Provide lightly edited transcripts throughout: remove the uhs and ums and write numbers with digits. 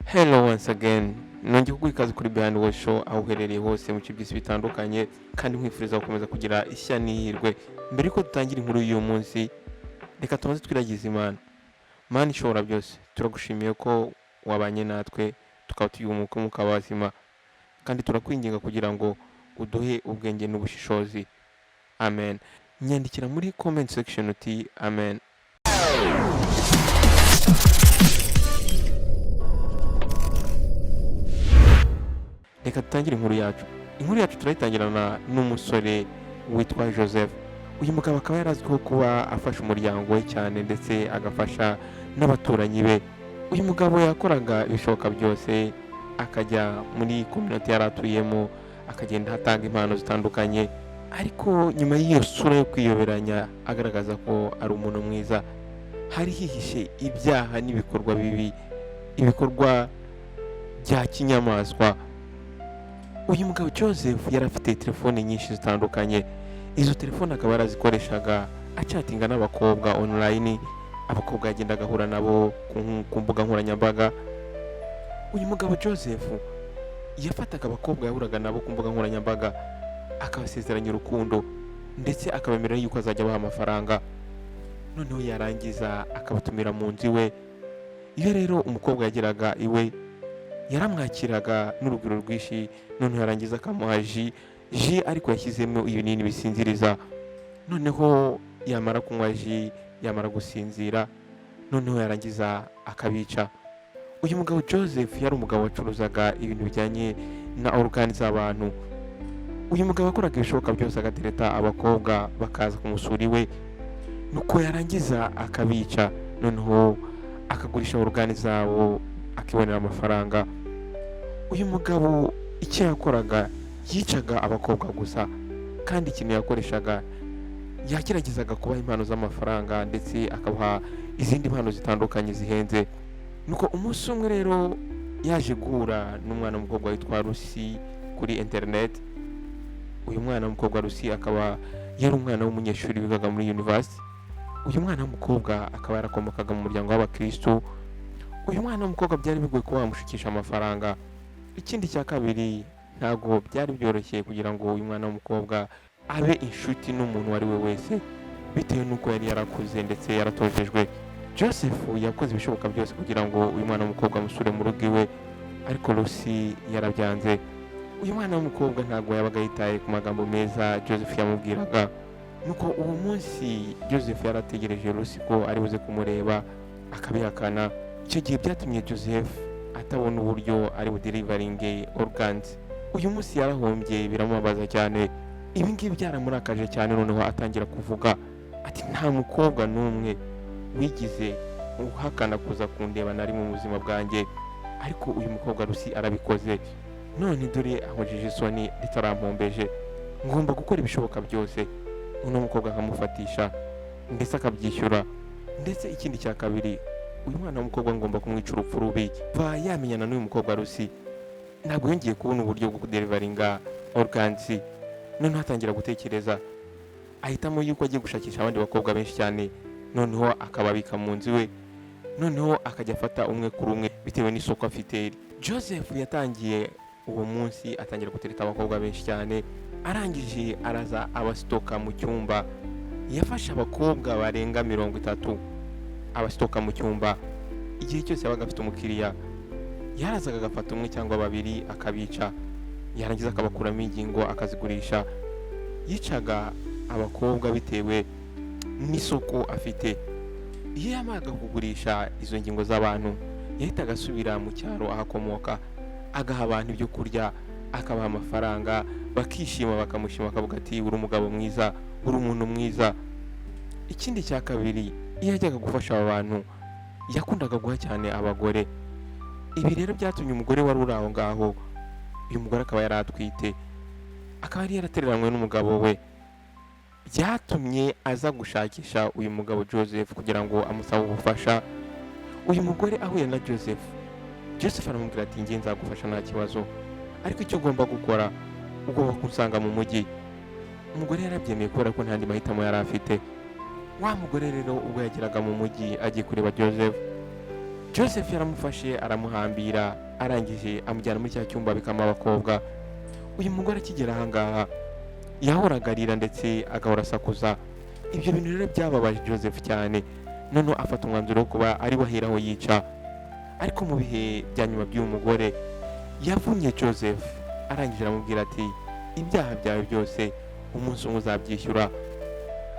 Hello once again, nongeye kuguha ikaze kuri Behind World Show, aho uherereye hose mu bice by'isi bitandukanye, kandi nkwifuriza gukomeza kugira ishya n'ihirwe. Mbere yuko dutangira inkuru y'uyu munsi, reka tubanze twiragize Imana. Mana ishobora byose, turagushimiye ko wabanye natwe tukaba tugihumeka umwuka w'abazima, kandi turakwinginga kugira ngo uduhe ubwenge n'ubushishozi. Amen. Nyandikira muri comment section uti amen. Reka dutangire inkuru yacu. Inkuru yacu turayitangirana n'umusore witwa Joseph. Uyu mugabo akaba yarazwiho kuba afasha umuryango we cyane, ndetse agafasha n'abaturanyi be. Uyu mugabo yakoraga ibishoboka byose, akajya muri community yari atuyemo, akagenda atanga impano zitandukanye. Ariko nyuma y'iyo sura yo kwiyoberanya agaragaza ko ari umuntu mwiza, hari hihishe ibyaha n'ibikorwa bibi, ibikorwa bya kinyamaswa. Uyu mugabo Joseph yari afite telefone nyinshi zitandukanye. Izo telefone akaba yarazikoreshaga acatinga n'abakobwa online, abakobwa yagendaga ahura nabo ku mbuga nkoranyambaga. Uyu mugabo Joseph yafataga abakobwa yahuraga nabo ku mbuga nkoranyambaga, akabasezeranya urukundo, ndetse akabemerera yuko azajya abaha amafaranga, noneho yarangiza akabatumira mu nzu iwe. Iyo rero umukobwa yageraga iwe, yaramwakiraga n'urugwiro rwinshi, noneho yarangiza akamuha ji ariko yashyizemo ibinini bisinziriza. Noneho yamara kunywa ji, yamara gusinzira, noneho yarangiza akabica. Uyu mugabo Joseph yari umugabo wacuruzaga ibintu bijyanye na organe z'abantu. Uyu mugabo yakoraga ibishoboka byose agatereta abakobwa bakaza kumusura iwe, nuko yarangiza akabica, noneho akagurisha organe zabo akibonera amafaranga. Uyu mugabo icyo yakoraga, yicaga abakobwa gusa, kandi ikintu yakoreshaga, yageragezaga kubaha impano z'amafaranga, ndetse akabaha izindi mpano zitandukanye zihenze. Nuko umunsi umwe rero yaje guhura n'umwana w'umukobwa witwa Lucy kuri interineti. Uyu mwana w'umukobwa Lucy akaba yari umwana w'umunyeshuri wigaga muri university. Uyu mwana w'umukobwa akaba yarakomokaga mu muryango w'abakristu. Uyu mwana w'umukobwa byari bigoye kuba wamushukisha amafaranga. Ikindi cya kabiri, ntabwo byari byoroshye kugira ngo uyu mwana w'umukobwa abe inshuti n'umuntu uwo ari we wese, bitewe n'uko yari yarakuze ndetse yaratojejwe. Joseph yakoze ibishoboka byose kugira ngo uyu mwana w'umukobwa amusure mu rugo iwe, ariko Lucy yarabyanze. Uyu mwana w'umukobwa ntabwo yabaga yitaye ku magambo meza Joseph yamubwiraga. Nuko uwo munsi Joseph yarategereje Lucy ko ari buze kumureba, akabihakana. Icyo gihe byatumye Joseph atabona uburyo ari buderivaringe organs. Uyu munsi yarahombye, biramubabaza cyane. Ibi ngibi byaramurakaje cyane, noneho atangira kuvuga ati nta mukobwa n'umwe wigize uhakana kuza kundeba nari mu buzima bwanjye, ariko uyu mukobwa Lucy arabikoze, none dore ankojeje isoni ndetse arampombeje. Ngomba gukora ibishoboka byose uno mukobwa nkamufatisha ndetse akabyishyura. Ndetse ikindi cya kabiri, uyu mwana w'umukobwa ngomba kumwica urupfu rubi. Va yamenyana n'uyu mukobwa Lucy, ntabwo yongeye kubona uburyo bwo kuderivaringa organs. Noneho atangira gutekereza, ahitamo yuko agiye gushakisha abandi bakobwa benshi cyane, noneho akababika mu nzu iwe, noneho akajya afata umwe kuri umwe bitewe n'isoko afite. Joseph yatangiye uwo munsi atangira gutereta abakobwa benshi cyane, arangije araza abasitoka mu cyumba. Yafashe abakobwa barenga 30 abasitoka mu cyumba. Igihe cyose yabaga afite umukiriya, yarazaga agafata umwe cyangwa babiri akabica, yarangiza akabakuramo ingingo akazigurisha. Yicaga abakobwa bitewe n'isoko afite. Iyo yamaraga kugurisha izo ngingo z'abantu, yahitaga asubira mu cyaro aho akomoka, agaha abantu ibyo kurya, akabaha amafaranga, bakishima, bakamushima, bakavuga ati uri umugabo mwiza, uri umuntu mwiza. Ikindi cya kabiri, iyo yajyaga gufasha aba bantu, yakundaga guha cyane abagore. Ibi rero byatumye umugore wari uri aho ngaho, uyu mugore akaba yari atwite, akaba yari yaratereranywe n'umugabo we, byatumye aza gushakisha uyu mugabo Joseph kugira ngo amusabe ubufasha. Uyu mugore ahuye na Joseph, Joseph aramubwira ati njye nzagufasha nta kibazo, ariko icyo ugomba gukora, ugomba kunsanga mu mujyi. Umugore yarabyemeye kubera ko nta yandi mahitamo yari afite. Wa mugore rero ubwo yageraga mu mujyi agiye kureba Joseph, Joseph yaramufashe aramuhambira, arangije amujyana muri cya cyumba abikamo abakobwa. Uyu mugore akigera ahangaha yahoraga arira ndetse agahora asakuza. Ibyo bintu rero byababaje Joseph cyane, noneho afata umwanzuro wo kuba ari we aheraho yica. Ariko mu bihe bya nyuma by'uyu mugore yavumye Joseph, arangije aramubwira ati ibyaha byawe byose umunsi umwe uzabyishyura.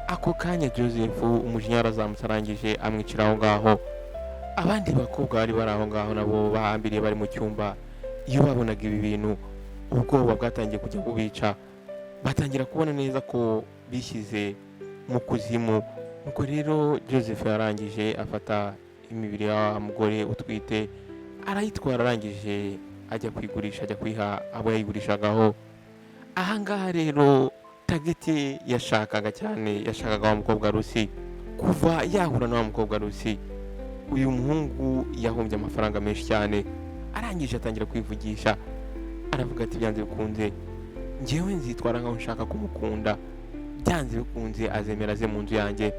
Ako kanya Joseph umujinya yarazamutse, arangije amwicira aho ngaho. Abandi bakobwa bari bari aho ngaho nabo bahambiriye bari mu cyumba, iyo babonaga ibi bintu ubwoba bwatangiye kujya bubica, batangira kubona neza ko bishyize mu kuzimu. Ubwo rero Joseph yarangije afata imibiri ya wa mugore utwite arayitwara, arangije ajya kuyigurisha, ajya kuyiha abo yayigurishagaho. Ahangaha rero target yashakaga cyane, yashakaga wa mukobwa Lucy. Kuva yahura na wa mukobwa Lucy, uyu muhungu yahombye amafaranga menshi cyane. Arangije atangira kwivugisha, aravuga ati byanze bikunze njyewe nzitwara nkaho nshaka kumukunda, byanze bikunze azemera aze mu nzu yanjye,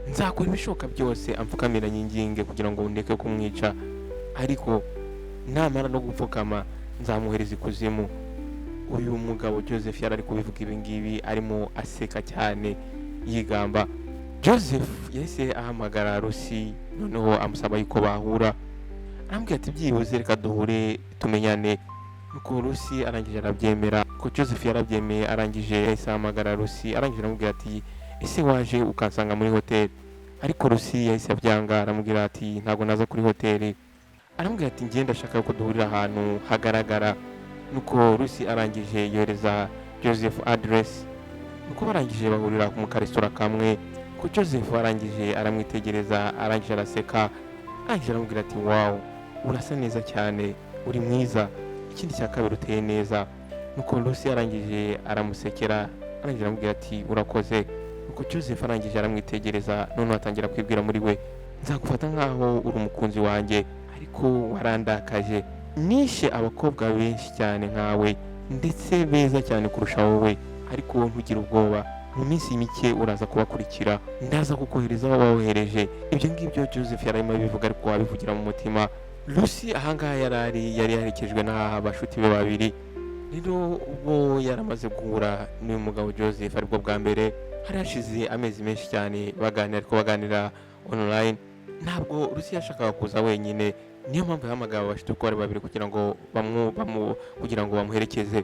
nzakora ibishoboka byose amfukamira nyinginge kugira ngo ndeke kumwica, ariko namara no gupfukama nzamuhereza ikuzimu. Uyu mugabo Joseph yari ari kubivuga ibi ngibi arimo aseka cyane yigamba. Joseph yahise ahamagara Lucy, noneho amusaba yuko bahura, arambwira ati byibuze reka duhure tumenyane. Nuko Lucy arangije arabyemera, ko Joseph yarabyemeye, arangije yahise ahamagara Lucy, arangije aramubwira ati ese waje ukansanga muri hoteli? Ariko Lucy yahise abyanga, aramubwira ati ntabwo naza kuri hoteli. Aramubwira ati njye ndashaka ko duhurira ahantu hagaragara. Nuko Lucy arangije yohereza Joseph address, nuko barangije bahurira mu karesitora kamwe. Ko Joseph arangije aramwitegereza, arangije araseka, arangije aramubwira ati wow, urasa neza cyane, uri mwiza, ikindi cya kabiri uteye neza. Nuko Lucy arangije aramusekera, arangije aramubwira ati urakoze. Nuko Joseph arangije aramwitegereza, noneho atangira kwibwira muri we, nzagufata nkaho uri umukunzi wanjye, ariko warandakaje, nishe abakobwa benshi cyane nkawe ndetse beza cyane kurusha wowe, ariko wowe ntugire ubwoba, mu minsi mike uraza kubakurikira, ndaza kukohereza aho wohereje. Ibyo ngibyo Joseph yari arimo abivuga ariko abivugira mu mutima. Lucy ahangaha yari ari, yari yaherekejwe n'abashuti be babiri. Rero ubwo yari amaze guhura n'uyu mugabo Joseph aribwo bwa mbere, hari hashize amezi menshi cyane baganira, ariko baganira online. Ntabwo Lucy yashakaga kuza wenyine, niyo mpamvu yahamagaye aba bashuti uko ari babiri kugira ngo kugira ngo bamuherekeze.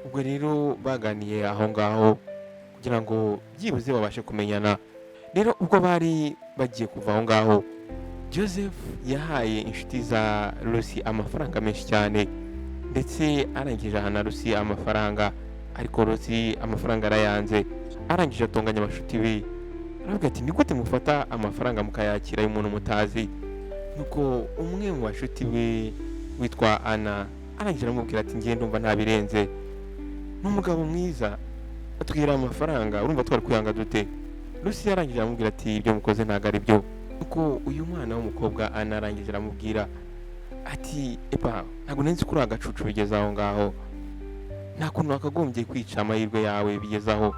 Ubwo rero baganiye aho ngaho kugira ngo byibuze babashe kumenyana. Rero ubwo bari bagiye kuva aho ngaho, Joseph yahaye inshuti za Lucy amafaranga menshi cyane, ndetse arangije ahana Lucy amafaranga, ariko Lucy amafaranga arayanze. Arangije atonganya abashuti be, aravuga ati ni gute mufata amafaranga mukayakira y'umuntu mutazi? Nuko umwe mu bashuti be witwa Anna arangije aramubwira ati njye ndumva ntabirenze, ni umugabo mwiza atwira amafaranga, urumva twari kwihanga dute? Lucy yarangije aramubwira ati ibyo mukoze ntabwo ari byo. Nuko uyu mwana w'umukobwa Anna arangije aramubwira ati epa, ntabwo nari nzi ko uri agacucu bigeze aho ngaho, nta kuntu wakagombye kwica amahirwe yawe bigeze aho.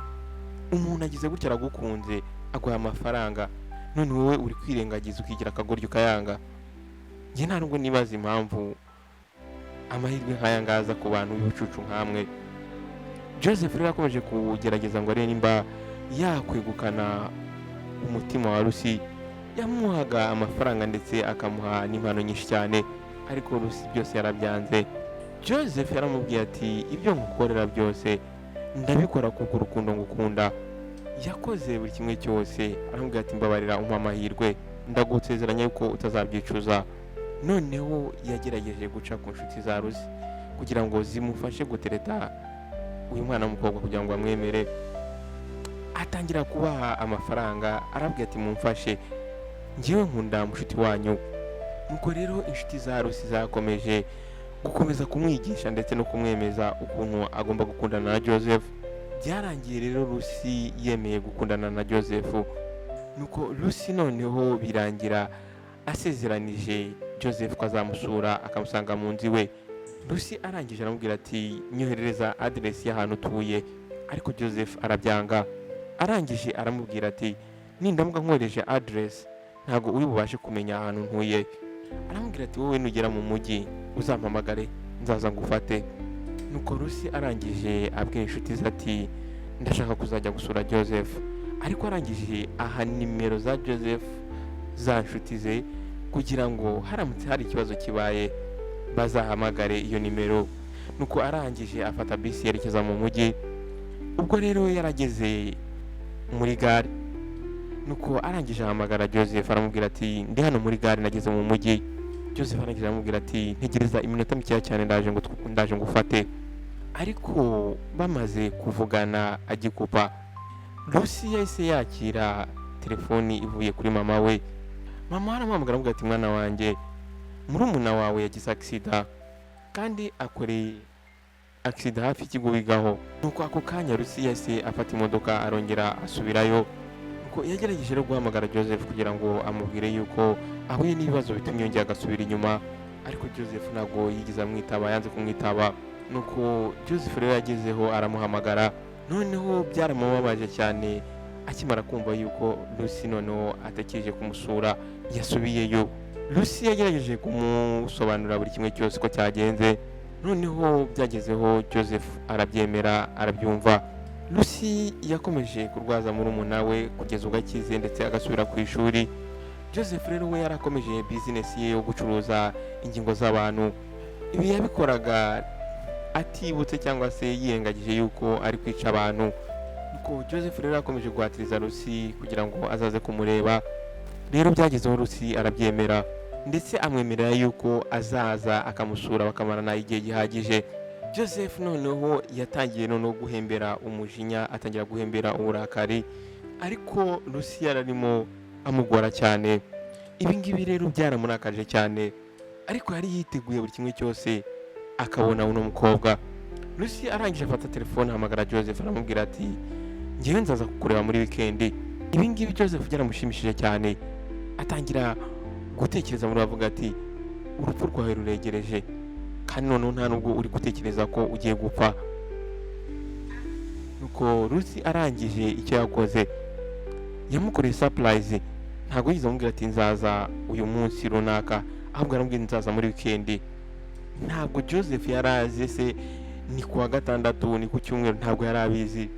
Umuntu agize gutya aragukunze aguha amafaranga, none wowe uri kwirengagiza ukigira akagoryi ukayanga. Njye nta nubwo nibaza impamvu amahirwe nk'aya ngaya aza ku bantu b'ibicucu nkamwe. Joseph rero yakomeje kugerageza ngo arebe nimba yakwegukana umutima wa Lucy. Yamuhaga amafaranga ndetse akamuha n'impano nyinshi cyane, ariko Lucy byose yarabyanze. Joseph yaramubwiye ati ibyo nkukorera byose ndabikora kuko urukundo ngukunda. Yakoze buri kimwe cyose, aramubwira ati mbabarira umpa amahirwe, ndagusezeranya yuko utazabyicuza. Noneho yagerageje guca ku nshuti za Lucy kugira ngo zimufashe gutereta uyu mwana w'umukobwa kugira ngo amwemere. Atangira kubaha amafaranga, arabwira ati mumfashe, njyewe nkunda mushuti wanyu. Nuko rero inshuti za Lucy zakomeje gukomeza kumwigisha ndetse no kumwemeza ukuntu agomba gukundana na Joseph. Byarangiye rero Lucy yemeye gukundana na Joseph. Nuko Lucy noneho birangira asezeranije Joseph ko azamusura akamusanga mu nzu iwe. Lucy arangije aramubwira ati nyoherereza aderesi y'ahantu utuye, ariko Joseph arabyanga. Arangije aramubwira ati nindamuka nkohereje aderesi ntabwo uri bubashe kumenya ahantu ntuye. Aramubwira ati: "Wowe nugera mu mujyi uzampamagare, nzaza ngufate." Nuko Lucy arangije abwira inshuti ze ati: "Ndashaka kuzajya gusura Joseph." Ariko arangije aha nimero za Joseph za nshuti ze, kugira ngo haramutse hari ikibazo kibaye bazahamagare iyo nimero. Nuko arangije afata bisi yerekeza mu mujyi. Ubwo rero yarageze muri gare, nuko arangije ahamagara Joseph, aramubwira ati: "Ndi hano muri gare, nageze mu mujyi." Joseph arangije aramubwira ati: "Ntegereza iminota mikeya cyane, ndaje ngo ndaje ngufate." Ariko bamaze kuvugana agikupa, Lucy yahise yakira telefoni ivuye kuri mama we. Mama aramuhamagara, aramubwira ati: "Mwana wanjye, murumuna wawe yagize accident kandi akoreye accident hafi y'ikigo wigaho." Nuko ako kanya Lucy yahise afata imodoka, arongera asubirayo. Nuko yagerageje rero guhamagara Joseph kugira ngo amubwire yuko ahuye n'ibibazo bitumye yongera agasubira inyuma, ariko Joseph ntabwo yigeze amwitaba, yanze kumwitaba. Nuko Joseph rero yagezeho aramuhamagara. Noneho byaramubabaje cyane akimara kumva yuko Lucy noneho atekereje kumusura, yasubiyeyo. Lucy yagerageje kumusobanurira buri kimwe cyose ko cyagenze. Noneho byagezeho Joseph arabyemera, arabyumva. Lucy yakomeje kurwaza murumuna we kugeza ubwo akize ndetse agasubira ku ishuri. Joseph rero we yarakomeje bizinesi ye yo gucuruza ingingo z'abantu. Ibi yabikoraga atibutse cyangwa se yirengagije yuko ari kwica abantu. Nuko Joseph rero yakomeje guhatiriza Lucy kugira ngo azaze kumureba. Rero byagezeho Lucy arabyemera, ndetse amwemerera yuko azaza akamusura bakamarana igihe gihagije. Joseph noneho yatangiye noneho guhembera umujinya, atangira guhembera uburakari, ariko Lucy yararimo amugora cyane. Ibi ngibi rero byaramurakaje cyane, ariko yari yiteguye buri kimwe cyose akabona uno mukobwa. Lucy arangije afata telefone, ahamagara Joseph, aramubwira ati: "Ngewe nzaza kukureba muri wikendi." Ibi ngibi Joseph byaramushimishije cyane, atangira gutekereza muri we, avuga ati: "Urupfu rwawe ruregereje, kandi noneho nta nubwo uri gutekereza ko ugiye gupfa." Nuko Lucy arangije, icyo yakoze yamukoreye surprise. Ntabwo yigeze amubwira ati: "Nzaza uyu munsi runaka," ahubwo aramubwira: "Nzaza muri wikendi." Ntabwo Joseph yari azi se ni kuwa gatandatu, ni ku cyumweru, ntabwo yari abizi.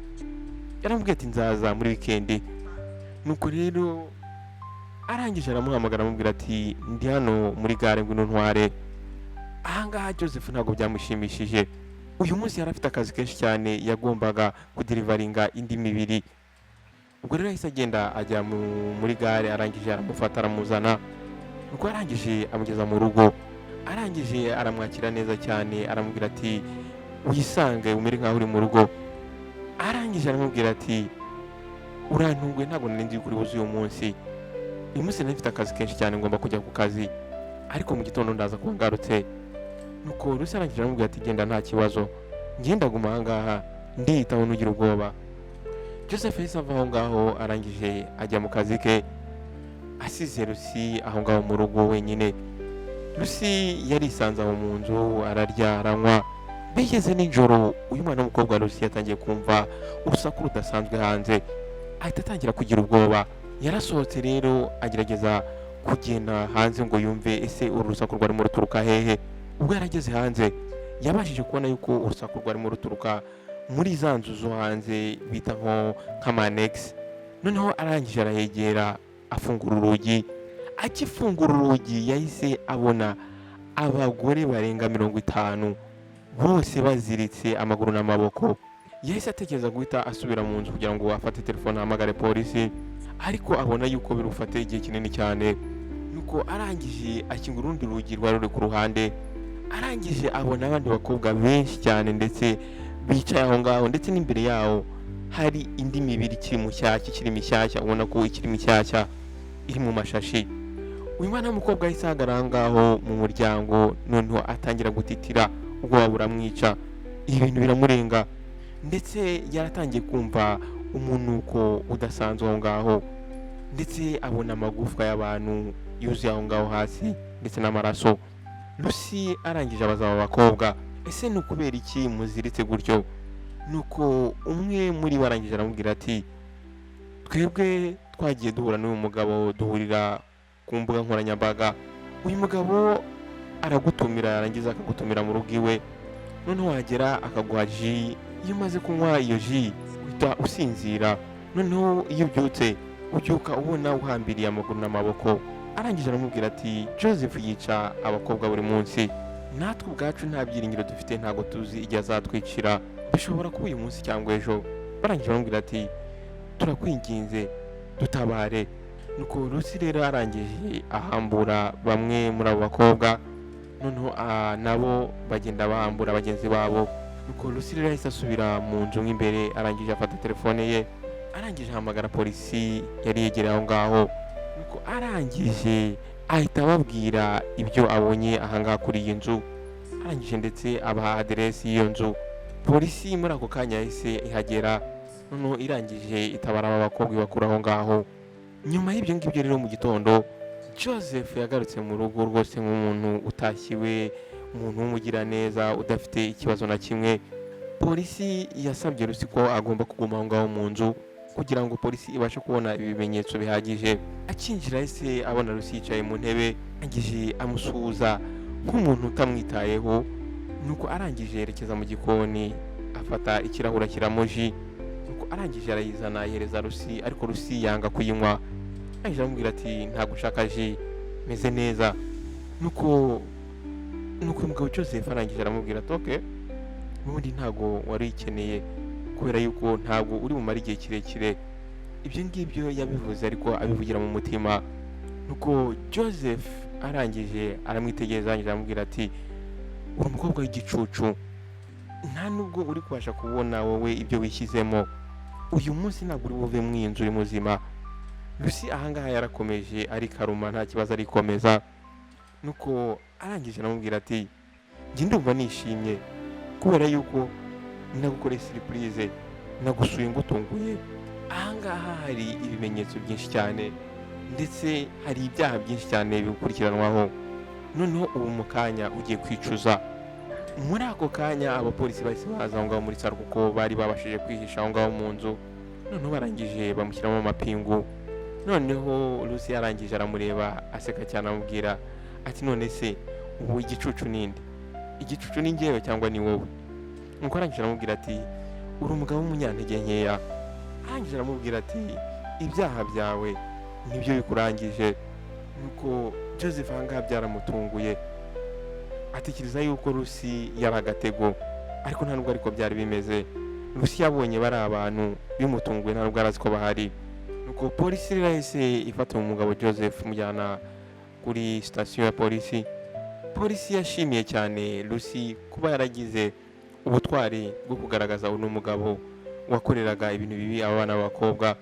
Yaramubwiye ati: "Nzaza muri wikendi." Nuko rero arangije aramuhamagara, aramubwira ati: "Ndi hano muri gare, ngwino ntware." Ahangaha Joseph ntabwo byamushimishije. Uyu munsi yari afite akazi kenshi cyane, yagombaga kudeliveringa indi mibiri. Ubwo rero yahise agenda ajya muri gare, arangije aramufata, aramuzana. Nuko arangije amugeza mu rugo, arangije aramwakira neza cyane, aramubwira ati: "Wisange, umere nkaho uri mu rugo." Arangije aramubwira ati: "Urantunguye, ntabwo nari nzi kuri buze uyu munsi. Uyu munsi nari mfite akazi kenshi cyane, ngomba kujya ku kazi, ariko mu gitondo ndaza kuba ngarutse." Nuko Lucy arangije aramubwira ati: "Genda, nta kibazo, ngenda guma aha ngaha, ndiyitaho, ntugire ubwoba." Joseph yahise ava aho ngaho, arangije ajya mu kazi ke, asize Lucy aho ngaho mu rugo wenyine. Lucy yarisanze aho mu nzu, ararya, aranywa. Bigeze nijoro, uyu mwana w'umukobwa Lucy yatangiye kumva urusaku rudasanzwe hanze, ahita atangira kugira ubwoba. Yarasohotse rero, agerageza kugenda hanze ngo yumve ese uru rusaku rwarimo ruturuka hehe. Ubwo yarageze hanze, yabashije kubona yuko urusaku rwarimo ruturuka muri za nzu zo hanze bita nko nk'amanegisi. Noneho arangije arayegera, afungura urugi. Akifungura urugi, yahise abona abagore barenga 50 bose baziritse amaguru n'amaboko. Yahise atekereza guhita asubira mu nzu kugira ngo afate telefone ahamagare polisi, ariko abona yuko biri bufate igihe kinini cyane. Nuko arangije akingura urundi rugi rwari ruri ku ruhande, arangije abona abandi bakobwa benshi cyane ndetse bicaye aho ngaho, ndetse n'imbere yaho hari indi mibiri ikiri mushyashya, ikiri mishyashya, ubona ko ikiri mishyashya, iri mu mashashi. Uyu mwana w'umukobwa yahise ahagarara aho ngaho mu muryango, noneho atangira gutitira, ubwoba buramwica, ibi bintu biramurenga, ndetse yaratangiye kumva umunuko udasanzwe aho ngaho, ndetse abona amagufwa y'abantu yuzuye aho ngaho hasi ndetse n'amaraso. Lucy arangije abaza aba bakobwa: "Ese ni ukubera iki muziritse gutyo?" Nuko umwe muri bo arangije aramubwira ati: "Twebwe twagiye duhura n'uyu mugabo, duhurira ku mbuga nkoranyambaga." Uyu mugabo aragutumira, yarangiza akagutumira mu rugo iwe, noneho wagera akaguha jus. Iyo umaze kunywa iyo jus uhita usinzira, noneho iyo ubyutse ubyuka ubona uhambiriye amaguru n'amaboko. Arangije aramubwira ati: "Joseph yica abakobwa buri munsi, natwe ubwacu nta byiringiro dufite, ntabwo tuzi igihe azatwicira, bishobora kuba uyu munsi cyangwa ejo." Barangije baramubwira ati: "Turakwinginze, dutabare." Nuko Lucy rero arangije ahambura bamwe muri abo bakobwa, noneho nabo bagenda bahambura bagenzi babo. Nuko Lucy rero yahise asubira mu nzu mo imbere, arangije afata telefone ye, arangije ahamagara polisi yari yegereye aho ngaho. Nuko arangije ahita ababwira ibyo abonye ahangaha kuri iyi nzu, arangije ndetse abaha aderesi y'iyo nzu. Polisi muri ako kanya yahise ihagera, noneho irangije itabara aba bakobwa, ibakura aho ngaho. Nyuma y'ibyo ngibyo rero, mu gitondo Joseph yagarutse mu rugo rwose nk'umuntu utashyiwe, umuntu w'umugiraneza udafite ikibazo na kimwe. Polisi yasabye Lucy ko agomba kuguma aho ngaho mu nzu kugira ngo polisi ibashe kubona ibimenyetso bihagije. Akinjira yahise abona Lucy yicaye mu ntebe, arangije amusuhuza nk'umuntu utamwitayeho. Nuko arangije yerekeza mu gikoni, afata ikirahure ashyiramo jus, nuko arangije arayizana ayihereza Lucy, ariko Lucy yanga kuyinywa. Arangije aramubwira ati: "Ntabwo ushaka jus, meze neza." Nuko uyu mugabo Joseph arangije aramubwira ati: "Okay, n'ubundi ntabwo wari uyikeneye kubera yuko ntabwo uri bumare igihe kirekire." Ibyo ngibyo yabivuze ariko abivugira mu mutima. Nuko Joseph arangije aramwitegereza, arangije aramubwira ati: "Uri umukobwa w'igicucu, nta nubwo uri kubasha kubona wowe ibyo wishyizemo. Uyu munsi ntabwo uri buve mu iyi nzu uri muzima." Lucy ahangaha yarakomeje arikaruma, nta kibazo, arikomeza. Nuko arangije aramubwira ati: "Njye ndumva nishimye kubera yuko nagukoreye surprise, nagusuye ngutunguye. Ahangaha hari ibimenyetso byinshi cyane, ndetse hari ibyaha byinshi cyane bigukurikiranwaho. Noneho ubu mu kanya ugiye kwicuza." Muri ako kanya abapolisi bahise baza aho ngaho muri saro, kuko bari babashije kwihisha aho ngaho mu nzu. Noneho barangije bamushyiramo amapingu. Noneho Lucy yarangije aramureba aseka cyane, amubwira ati: "None se ubu igicucu ninde? Igicucu ni njyewe cyangwa ni wowe?" Nuko arangije aramubwira ati: "Uri umugabo w'umunyantege nkeya." Arangije aramubwira ati: "Ibyaha byawe nibyo bikurangije." Nuko Joseph ahangaha byaramutunguye, atekereza yuko Lucy yari agatego, ariko nta nubwo ariko byari bimeze. Lucy yabonye bari abantu bimutunguye, nta nubwo arazi ko bahari. Nuko polisi rero yahise ifata umugabo Joseph, imujyana kuri sitasiyo ya polisi. Polisi yashimiye cyane Lucy kuba yaragize ubutwari bwo kugaragaza uno mugabo wakoreraga ibintu bibi aba bana b'abakobwa.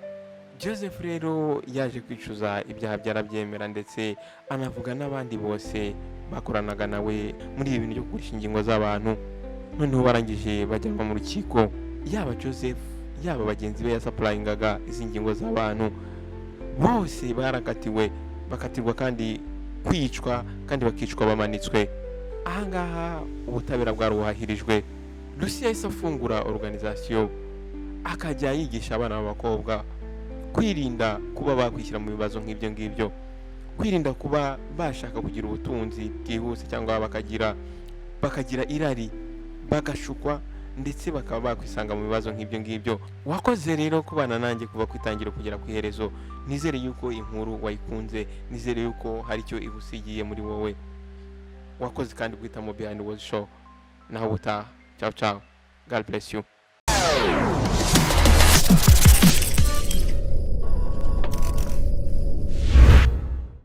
Joseph rero yaje kwicuza ibyaha, byarabyemera, ndetse anavuga n'abandi bose bakoranaga nawe muri ibi bintu byo kugurisha ingingo z'abantu. Noneho barangije bajyanwa mu rukiko, yaba Joseph, yaba bagenzi be yasupplyingaga izi ngingo z'abantu, bose barakatiwe, bakatirwa kandi kwicwa, kandi bakicwa bamanitswe. Ahangaha ubutabera bwaruhahirijwe. Lucy yahise afungura organization, akajya yigisha abana b'abakobwa kwirinda kuba bakwishyira mu bibazo nk'ibyo ngibyo, kwirinda kuba bashaka kugira ubutunzi bwihuse, cyangwa bakagira irari, bagashukwa, ndetse bakaba bakwisanga mu bibazo nk'ibyo ngibyo. Wakoze rero kubana nanjye kuva ku itangiriro kugera ku iherezo. Nizere yuko inkuru wayikunze, nizere yuko hari icyo igusigiye muri wowe. Wakoze kandi guhitamo Behind the Show. Naho ubutaha, ciao ciao, God bless you.